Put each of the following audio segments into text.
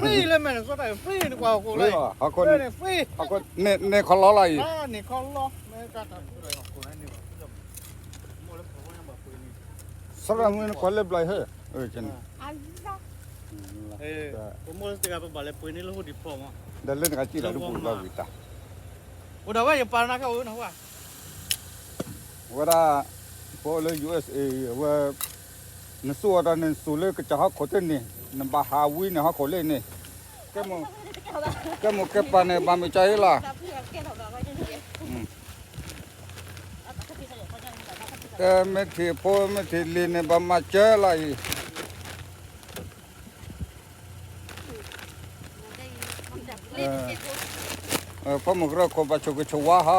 free လၢမဲာ်န့ၣ် စီတၢ် free န့ၣ် ကွၢ်ဟီၣ်ခိၣ်လီၤ free န့ၣ် free န့ၣ်ခီလီလၢအံၤ န့ၣ်ခီလီ စီတၢ်မုၢ်န့ၣ် ကွၢ်လၢဘျီဟဲ ကန့ၣ် ပမိၢ်လၢတဂၤပဘၣ်လဲၤပှ့ၤန့ၣ်လၢဟိဒံးဖီမး ဒီးလၢနကစံၣ်လၢတဘူၣ်ဘၣ်ဝံၤတၢ် အိၣ်ဒၣ်ဝဲယပာ်နၤကအိၣ်နဟူဧါ ဝဲဒၣ် ပအိၣ်လၢ ယူၢ်အ့းအ့း အဝဲ နစိာ်အီၤတၢ်န့ၣ် နစိာ်လၢကစၢ်ဟီၣ်ခိၣ်သ့ၣ်န့ၣ် နဘၣ်ဟးဝံန့ၣ်ဟီၣ်ခိၣ်လၢန့ၣ် ကဲမိၢ်ကဲပၢ်န့ၣ် ဘၣ်မုာ်ကၠီအ့လီၤ ကဲမ့ၢ်ထံၣ်ဖိမ့ၢ်ထံၣ်လံၤန့ၣ် ဘၣ်မၤစၢၤလီၤအံၤ ဖီမုၢ်ကရၢခိၣ်ဘၣ်ဆိၣ်ကဆိၣ်ဝါဟီ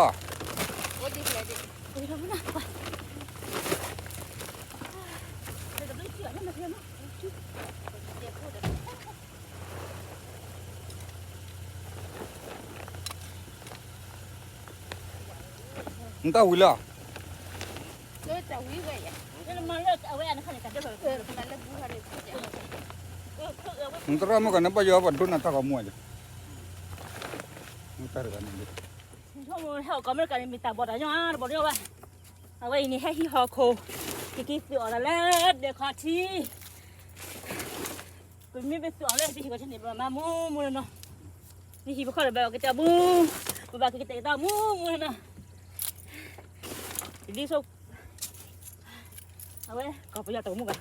နတၢ်ဝံၤလၢ နသရၣ်မုၣ်ကန့ၣ် ဘၣ်ယိၣ်ဘၣ်ဒိနၤတၢ်ဂီၤမူဧါ တၢ်တဂၤန့ၣ် ဟဲအိၣ်ကီၢ်အမဲရကၤန့ၣ် မ့ၢ်တၢ်ဘီၣ်တၢ်ညီဧါ တဘီၣ်တညီဘၣ်. အဝဲအံၤန့ၣ် ဟဲဟံးဟီၣ်ခိၣ် ကက့ၤသုးအီၣ်တၢ်လၢဒဲးခီၣ်ထံး ပမ့ၢ်ပသုးအီၣ်လၢပဟံၣ်ခီၣ်ထံးန့ၣ် ပမၤမူမူနီၢ်နီၢ်, ပဟံၣ်ပခီၣ်ဒီးဘၣ်အီၣ်ကတၢၢ်မူ, ပဘၣ်ကကတဲာ်ကတီၤမူမူနီၢ်နီၢ်, ဒ်သိး အဝဲ ကီၢ်ပယီၤတအိၣ်မူဘၣ်.